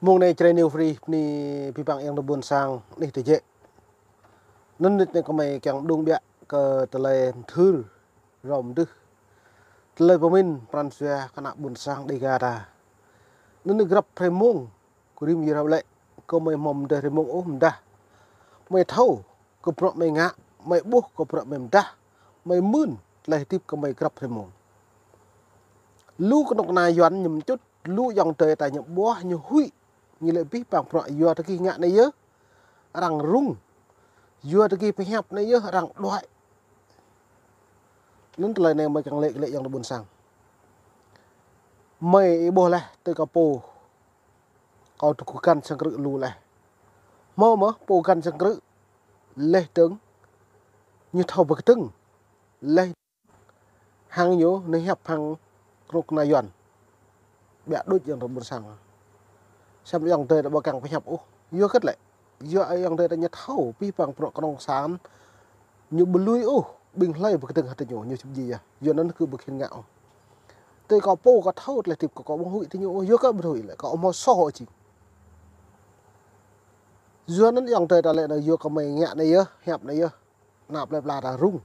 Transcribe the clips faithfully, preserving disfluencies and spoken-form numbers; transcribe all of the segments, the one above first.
Mông anai Jrai New Free, bơni abih bang ayŏng adơi ƀôn sang anih tơjĕ. Anŭn rơnŭk anai gơmơi kiăng đung biă kơ tơlơi mơthưr, rŏm đưh. Tơlơi pơmĭn pran jua kơ ană ƀôn sang Dêga ta. Anŭn grăp hrơi mông, kơ rĭm yơh rao lĕ, gơmơi hmâo mơdeh hrơi mông ôh mơdah. Gơmơi thâo kơ bruă gơmơi ngă, gơmơi ƀuh kơ bruă gơmơi mơdah, gơmơi mưn tơlơi hơdip gơmơi grăp hrơi mông. Lu kơnuk kơna Yuan ñu mơčŭt, lu ayŏng adơi ta ñu ƀuah, ñu huĭ, ñu lĕ abih bang bruă yua tơgih ngă anai yơh arăng rŭng, yua tơgih pơhiăp anai yơh arăng đuaĭ. Anŭn tơlơi anai gơmơi kiăng lĕ, lĕ ayŏng adơi ƀôn sang. Gơmơi ih ƀuh laih, tui kơ pô kâo tŭ găn sang krư̆ lu laih. Hmâo mơ̆ pô găn sang krư̆ laih dơ̆ng ñu thâo pơkơdơ̆ng laih hăng ñu nao hiăp hăng kơnuk kơna Yuan. Biă đôč ayŏng adơi ƀôn sang. Samơ̆ ayŏng adơi ta ƀu kiăng pơhiăp ôh. Yua hơget lĕ? Yua ayŏng adơi ta ñu thâo abih bang bruă kơnong sang ñu ƀu lui ôh, ƀing hlơi pơkơdơ̆ng hơdơ̆t ñu, ñu či pơjing yơh. Yua anŭn kơ ƀu khĭn ngă ôh. Tui kâo pô kâo thâo tơlơi hơdip kâo, kâo ƀu huĭ tui ñu ôh, yua kơ ƀu huĭ lĕ, kâo hmâo soh ôh jing. Yua anŭn ayŏng adơi ta lĕ anai yua kơ gơmơi ngă anai yơh, hiăp anai yơh, ană plơi pla ta rŭng.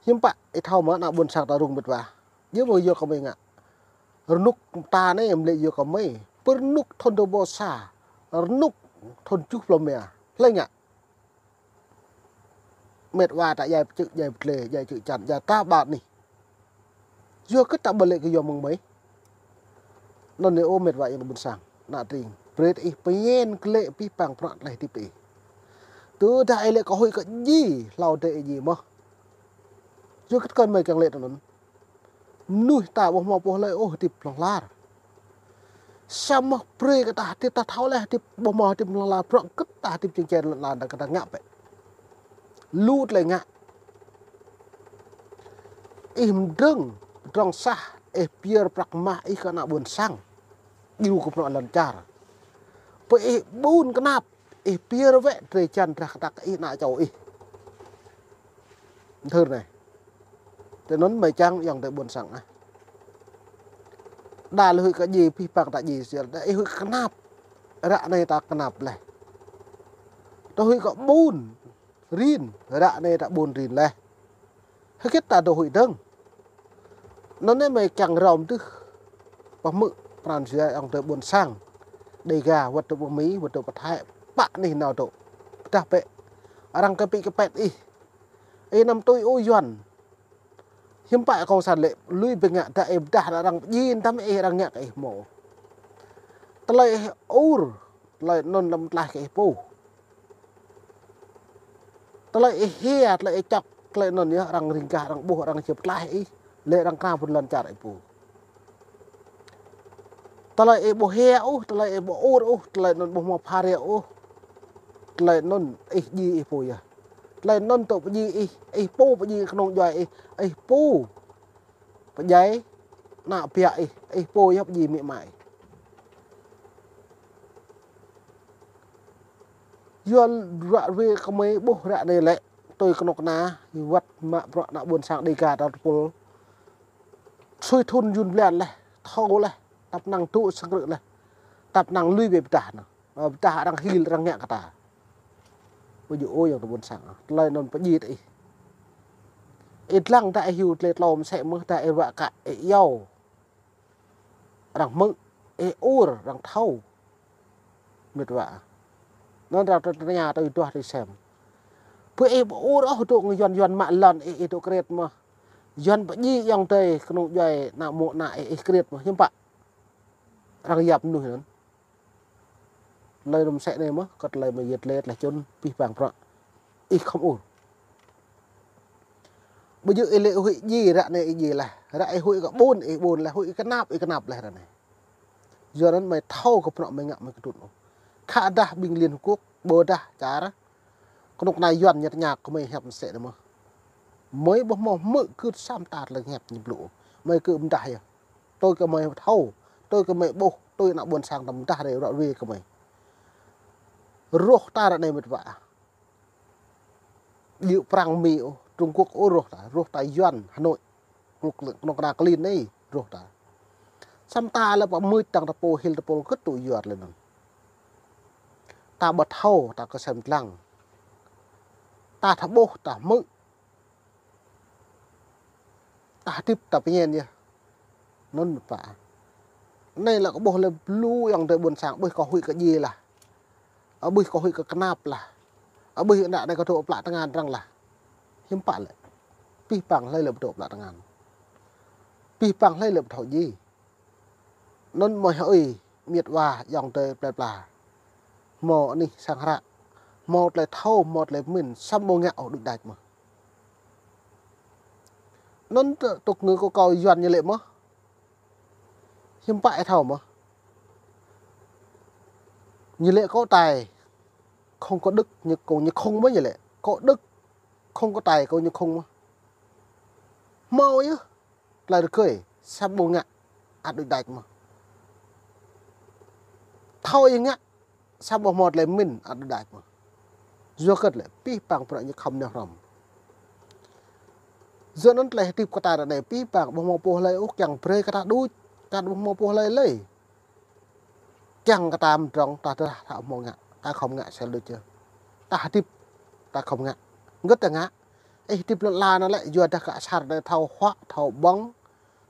Hiư̆m pă ih thâo mơ̆ ană ƀôn sang ta rŭng met wa. Yua mơ̆ yua kơ gơmơi ngă. Rơnŭk ta anai mơ̆ lĕ yua kơ gơmơi. Pơ rơnŭk thun dua rơbâo sa, rơnŭk thun tơjuh pluh rơma. Hlơi ngă? Met wa ta djai pơčư̆, djai pơdlê, djai čư̆ čan, djai ta ƀar anih. Yua hơget ta ƀu lĕ kơ yua mơ̆ng gơmơi? Anŭn anai ơ met wa ayŏng adơi ƀôn sang, ană tring. Brơi ih pơñen glaĭ abih bang bruă tơlơi hơdip ih. Tơdah ih lĕ kơ huĭ kơ djai, hlâo adih ih djai mơ̆. Yua hơget kơ gơmơi kiăng lĕ tui anŭn? Mơnuih ta ƀu hmâo pô hlơi ôh hơdip hlŏng lar. Samơ̆ brơi kơ ta hơdip, ta thâo laih hơdip ƀu hmâo hơdip hlŏng lar, bruă hơget ta hơdip jing čen lŏn lan ta kơ ta ngă bĕ. Lu tơlơi ngă. Ih mơdrŏng, pơdrŏng sah, ih pơyơr prăk mah ih kơ ană ƀôn sang. Djru kơ bruă lŏn čar. Pơ ih ƀun kơnap, ih pơyơr wĕ drơi jăn drah kơtăk ih ană čô ih. Mơthưr anai. Tui anŭn gơmơi čang ayŏng adơi ƀôn sang ah. Đa lĕ huĭ kơ djai abih bang ta djai sel, đa ih huĭ kơnap. Ră anai ta kơnap laih. Tơ huĭ kơ ƀun rin, ră anai ta ƀun rin laih. Hơget ta dŏ huĭ dơ̆ng. Anŭn anai gơmơi kiăng rŏm đưh. Pơhmư̆ pran jua ayŏng adơi ƀôn sang Dêga, wơ̆t dŏ pơ Mi, wơ̆t dŏ pơ Thái, pă anih nao dŏ. Pơdah bĕ. Arăng kơpĭ kơpĕt ih. Ih anăm tui ôh Yuan. Hiư̆m pă kông san lĕ lui ƀing ngă, đa ih pơdah arăng pơjing, tăm ih arăng ngă kơ ih hmâo. Tơlơi ih ur, tơlơi anŭn lăm tlaih kơ ih pô. Tơlơi ih hia, tơlơi ih čŏk, tơlơi anŭn yơh arăng ring gah, arăng ƀuh, arăng či pơtlaih ih, lĕ arăng kơnap pơ lŏn čar ih pô. Tơlơi ih ƀu hia ôh, tơlơi ih ƀu ur ôh, tơlơi anŭn ƀu hmâo phara ôh. Tơlơi anŭn ih djai ih pô yơh. Tơlơi anŭn tŭ pơjing ih, ih pô pơjing kơnung djuai ih, ih pô pơdjai ană biă ih, ih pô yơh pơjing amĭ ama ih. Yua ră ruai gơmơi ƀuh ră anai lĕ, tui kơnuk kơna, wơ̆t mă bruă ană ƀôn sang Dêga ta tơpul. Sui thun jun blan laih, thâo laih, tăp năng tŭ sang krư̆ laih, tăp năng lui bĕ pơdah anŭn. Ơ, pơdah arăng hil arăng ngă kơ ta. Ƀu djơ̆ ôh ayŏng adơi ƀôn sang. Tơlơi anŭn pơjing tơ ih. Ih lăng đa ih hyu tơlơi tlŏm sĕ mơ̆ đa ih ruă kă ih iâu. Arăng hmư̆, ih ur, arăng thâo. Met wa. Anŭn ră tơ tơña tơ ih duah tơ ih sem. Pơ ih ƀu ur ôh dŏ ngă Yuan, Yuan mă lŏn ih, ih dŏ kret mơ̆. Yuan pơjing ayŏng adơi kơnung djuai ană mơ̆ ană ih, ih kret mơ̆. Hiư̆m pă. Arăng yap mơnuih anŭn. Tơlơi anŭn sĕ anai mơ̆, kơ tơlơi mơyet let lĕ čun abih bang bruă. Ih khŏm ur. Ƀu djơ̆ ih lĕ huĭ djai ră anai ih djai laih. Ră ih huĭ kơ ƀun ih ƀun laih, huĭ kơnap ih kơnap laih ră anai. Yua anŭn gơmơi thâo kơ bruă gơmơi ngă gơmơi kơdŭn ôh. Khă dah ƀing Liên Hợp Quốc, ƀôdah čar. Kơnuk kơna Yuan ñu tơña kơ gơmơi hiăp mơsĕ anai mơ̆. Gơmơi ƀu hmâo hmư̆ gưt sa mơta tơlơi hiăp ñu blŭ ôh. Gơmơi kơ mơdah yơh. Tui kơ gơmơi thâo, tui kơ gơmơi ƀuh, tui ană ƀôn sang ta mơdah rai ră ruai kơ gơmơi. Rŏh ta ră anai met wa. Djơ̆ Prăng Mi ôh, Trung Quốc ôh rŏh ta, rŏh ta Yuan, Hà Nội. Kơnuk, kơnuk kơna klin anai rŏh ta. Samơ̆ ta lĕ pơmưč tăng ta pô hil ta pô kơt tŭ yua lĕ anŭn. Ta ƀu thâo, ta kơsem lăng. Ta thâo ƀuh, ta hmư̆. Ta hơdip, ta pơñen yơh. Anŭn mơ̆n pă. Anai lĕ kâo ƀuh lĕ lu ayŏng adơi ƀôn sang, ƀuh kâo huĭ kơ djai lah. Ƀuh kâo huĭ kơ kơnap lah. Ƀuh ană anai kâo dŏ plă tơngan arăng lah. Hiư̆m pă lĕ. Pih pang hlơi lĕ ƀu dŏ plă tơngan. Pih pang hlơi lĕ ƀu thâo djai. Anŭn mơ̆ hơi, miet wa ayŏng adơi plơi pla. Hmâo anih sang hră. Hmâo tơlơi thâo, hmâo tơlơi pơmĭn, samơ̆ ƀu ngă ôh đôč đač mơ̆n. Anŭn tơ-, tŭk ngư kơ kâo Yuan ñu lĕ mơ̆n. Hiư̆m pă ih thâo mơ̆n. Ñu lĕ có tài, không có đức, ñu kông ñu không mơ̆n ñu lĕ. Có đức, không có tài, kông ñu không mơ̆n. Hmâo yơh. Tơlơi rơgơi, samơ̆ ƀu ngă, ăt đôč đač mơ̆n. Thâo yơh ngă, samơ̆ ƀu hmâo tơlơi pơmĭn, ăt đôč đač mơ̆n. Yua kơ lĕ, pih pang bruă ñu khŏm nao hrŏm. Yua anŭn tơlơi hơdip kơ ta ră anai, pih pang ƀu hmâo pô hlơi ôh, kiăng brơi kơ ta đôč, kăn ƀu hmâo pô hlơi lơi. Kiăng kơ ta mơdrŏng, ta tơdah ta hmâo ngă, ta khŏm ngă sel đôč yơh. Ta hơdip, ta khŏm ngă. Hơget ta ngă. Ih hơdip lŏn ala anai lĕ, yua dah kơ asar anai thâo huă, thâo ƀơ̆ng,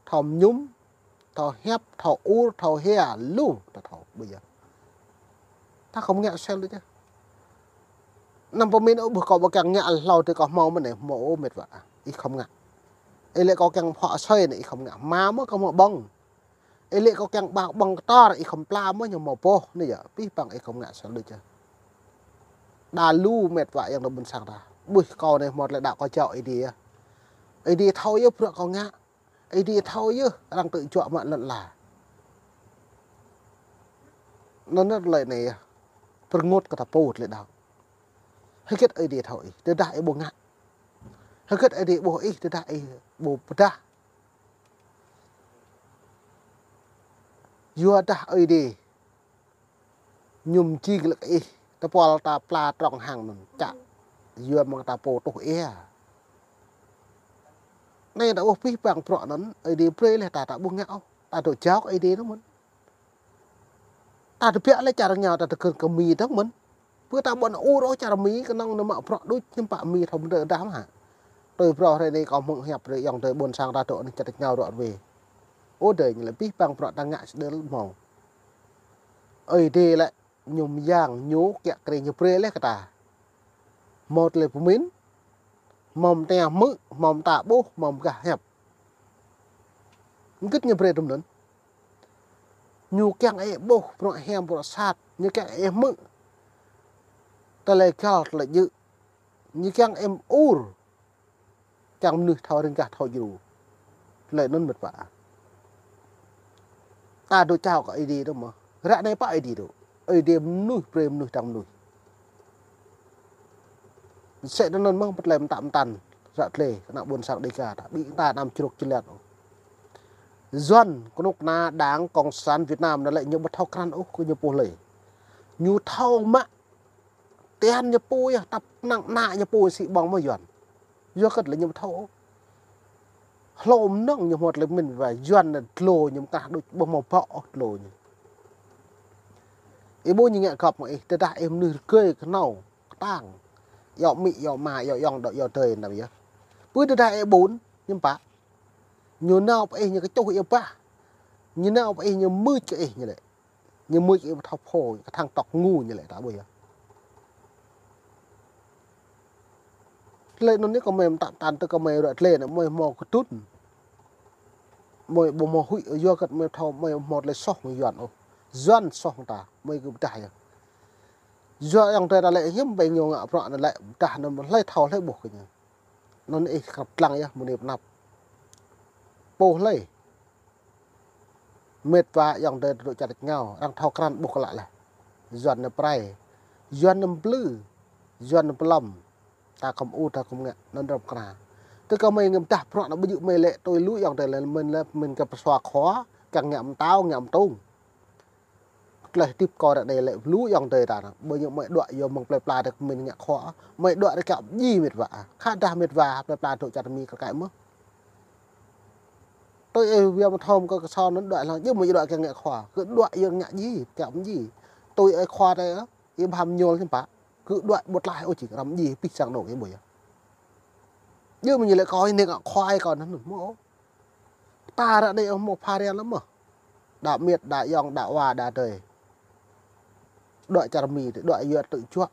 thâo mơñum, thâo hiăp, thâo ur, thâo hia, lu, ta thâo, ƀu yơh. Ta khŏm ngă sel đôč yơh. Anăm pơmĭn ôh, ƀuh kâo ƀu kiăng ngă hlâo tơ kâo hmâo mơ̆n anai, hmâo ôh met wa. Ih khŏm ngă. Ih lĕ kâo kiăng phuă asơi anai, ih khŏm ngă. Hmâo mơ̆n kâo hmâo ƀơ̆ng. Ih lĕ kâo kiăng ƀơ̆ng, ƀơ̆ng kơtor, ih khŏm pla mơ̆n ñu hmâo boh anai yơh. Pih pang ih khŏm ngă sel đôč yơh. Đa lu met wa ayŏng adơi ƀôn sang ta. Ƀuh kâo anai hmâo tơlơi đaŏ kâo jao Ơi Adai yơh. Ơi Adai thâo yơh bruă kâo ngă. Ơi Adai thâo yơh arăng tŭ juă mă lŏn ala. Anŭn tơlơi anai yơh. Pơrơngot kơ ta pô tơlơi đaŏ. Hơget Ơi Adai thâo ih, tơdah ih ƀu ngă. Hơget Ơi Adai ƀuh ih, tơdah ih ƀu pơdah. Yua dah Ơi Adai ñu mơjing lĕ kơ ih, tơpul ta pla trong hăng anŭn, čă yua mơ̆ng ta pô tuh ia. Anai ta ƀuh pih pang bruă anŭn, Ơi Adai brơi lĕ ta, ta ƀu ngă ôh, ta dŏ jao kơ Ơi Adai anŭn mơ̆n. Ta tơbiă lĕ čar rơngiao ta tơgơ̆n kơ Mi dơ̆ng mơ̆n. Pơ ta ƀu ur ôh čar Mi kơnơ̆ng anŭn mă bruă đôč hiư̆m pă Mi thâo mơdơ̆ dah mơ̆ hă. Tui bruă hrơi anai kâo hmư̆ hiăp brơi ayŏng adơi ƀôn sang ta dŏ anih čar rơngiao ră ruai. Ơ adơi ñu lĕ pih pang bruă ta ngă sơdêl hmâo. Ơi Adai lĕ ñu mơyang ñu kiă kriê ñu brơi lĕ kơ ta. Hmâo tơlơi pơmĭn, hmâo mơta hmư̆, hmâo mơta ƀuh, hmâo mơgah hiăp. Hơget ñu brơi tơm anŭn. Ñu kiăng ih ƀuh bruă hiam bruă sat, ñu kiăng ih hmư̆ tơlơi găl tơlơi djơ̆, ñu kiăng ih ur kiăng mơnuih thâo rơngah thâo djru. Tơlơi anŭn met wa. Ta dŏ jao kơ Ơi Adai dơ̆ng mơ̆. Ră anai pă Ơi Adai dŏ. Ơi Adai mơnuih brơi mơnuih dăng mơnuih. Sĕ anŭn mơ̆ng pơtlĕm mơtam mơtam. Ră tlĕ, ană ƀôn sang Dêga, ta ƀing ta anăm čruk čơliat. Yuan, kơnuk kơna Đảng Cộng sản Việt Nam anai lĕ ñu ƀu thâo krăn ôh kơ ñu pô hlơi. Ñu thâo mă, tian ñu pô yơh, tăp năng ană ñu pô sĭ ƀơ̆ng mơ̆ Yuan. Yua kơ tơlơi ñu ƀu thâo ôh. Hlô mơnơ̆ng ñu hmâo tơlơi pơmĭn wa Yuan anai dlô ñu mơkah đôč ƀu hmâo ƀô̆ ôh dlô ñu. Ih ƀu ñu ngă gŏp mơ̆ ih, tơdah ih mơnuih rơgơi kơnâo, kơtang. Yua amĭ, yua ama, yua ayŏng, đŏk yua adơi anăm yơh. Pơ tơdah ih ƀun, hiư̆m pă. Ñu nao pơ ih, ñu kơčuh ih ƀah. Ñu nao pơ ih, ñu mưč kơ ih ñu lĕ. Ñu mưč ih ƀu thâo phô, kơthăng tŏk ngu ñu lĕ ta ƀuh yơh. Tơlơi anŭn anai kơmơi mơtam mơtam tơ kơmơi ră tlĕ anai, mơi hmâo kơdŭn. Mơi ƀu hmâo huĭ, yua kơ mơi thâo, mơi hmâo tơlơi soh mơi Yuan ôh. Yuan soh ta, mơi kơ pơdah yơh. Yua ayŏng adơi ta lĕ hiư̆m ƀing ñu ngă bruă anai lĕ, pơdah anŭn hlơi thâo hlơi ƀuh kơ ñu. Anŭn ih krăp lăng yơh, mơnuih pơnăp. Pô hlơi. Met wa ayŏng adơi dŏ čar rơngiao, arăng thâo krăn ƀuh kơ lă leh. Yuan anai prai, Yuan anai mplư, Yuan anai pơlŏm, ta khŏm ur, ta khŏm ngă, anŭn răm kra. Tơ kơ mơi ngă pơdah bruă anai ƀu djơ̆ mơi lĕ, tui lu ayŏng adơi lĕ, mơi lĕ, mơi kơ pơsua khua, kiăng ngă mơtao, ngă mơtông. Tơlơi hơdip kâo ră anai lĕ lu ayŏng adơi ta anai. Ƀơi ñu mơi đuaĭ yua mơ̆ng plơi pla tơ kơ mơi ngă khua. Mơi đuaĭ rơkâo djai met wa. Khă dah met wa plơi pla dŏ čar Mi kơ kai mơ̆. Tui ơi wia mơthom kơ kơsŏ anŭn đuaĭ lăng, yơh mơ̆ đuaĭ kiăng ngă khua. Kơ đuaĭ yơh ngă djai, kiăng djai. Tui ơi khua tơlơi, ih ƀu hmâo ñuôl hiư̆m pă. Kơ đuaĭ ƀu tlaih ôh či, răm djai pih sang anŏ yơh ƀu yơh. Yơh mơ̆ ñu lĕ kơ ih nĕ ngă khua ih kơ anŭn mơ̆. Ta ră anai ƀu hmâo phara lăm mơ̆. Đa miêt, đa ayŏng, đa wa, đa adơi. Đuaĭ čar Mi, đuaĭ yua tơjuă.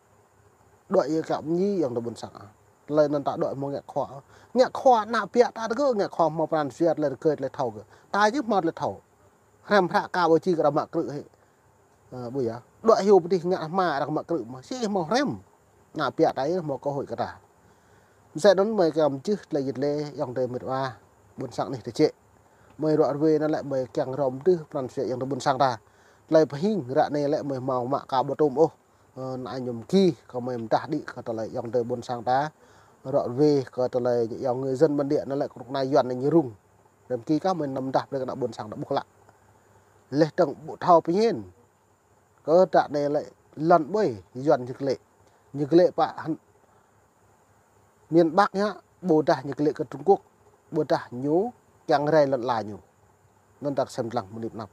Đuaĭ yua kiăng djai ayŏng adơi ƀôn sang ah. Tơlơi anŭn ta đuaĭ hmâo ngă khua. Ngă khua ană ƀiă ta tơgơ̆, ngă khua hmâo pran jua tơlơi rơgơi tơlơi thâo kơ. Ta či hmâo tơlơi thâo. Hrăm hră ka ƀu či kơ răm mă krư̆ hĭ. Ơ, ƀu yơh. Đuaĭ hyu pơdih ngă hmua arăng mă krư̆ mơ̆. Sĭ hmâo hrăm. Ană ƀiă ta ih hmâo cơ hội kơ ta. Mơsĕ anŭn mơi kiăng mơčih tơlơi yit lĕ ayŏng adơi mĕt wa ƀôn sang anih tơčĕ. Mơi ruă rơwe anŭn lĕ mơi kiăng rŏm tơ̆ pran jua ayŏng adơi ƀôn sang ta. Tơlơi pơhing ră anai lĕ mơi hmâo mă ka ƀu tŭm ôh. Ơ, anai ñu mơki kơ mơi mơdah đĭ kơ tơlơi ayŏng adơi ƀôn sang ta. Ruă rơwe kơ tơlơi ayŏng người dân bản địa anŭn lĕ kơnuk kơna Yuan anai ñu rŭng. Răm ki kah mơi năm dah brơi kơ ană ƀôn sang ta ƀuh klă. Leh tơ̆ng ƀu thâo pơñen. Kơ ră anai lĕ lŏn ƀơi Yuan ñu klĕ. Ñu klĕ pă hăn miền Bắc ñu, ƀôdah ñu klĕ kơ Trung Quốc, ƀôdah ñu kiăng rai lŏn ala ñu. Anŭn ta kơsem lăng mơnit năp.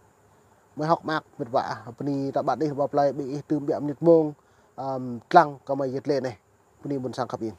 Mơi hơ̆k mơak mĕt wa ah, bơni ta ƀă anih ƀă plơi ƀing ih tơm biă mơnit mông, ăm, lăng kơ mơi yit lĕ anai. Bơni ƀôn sang khăp in.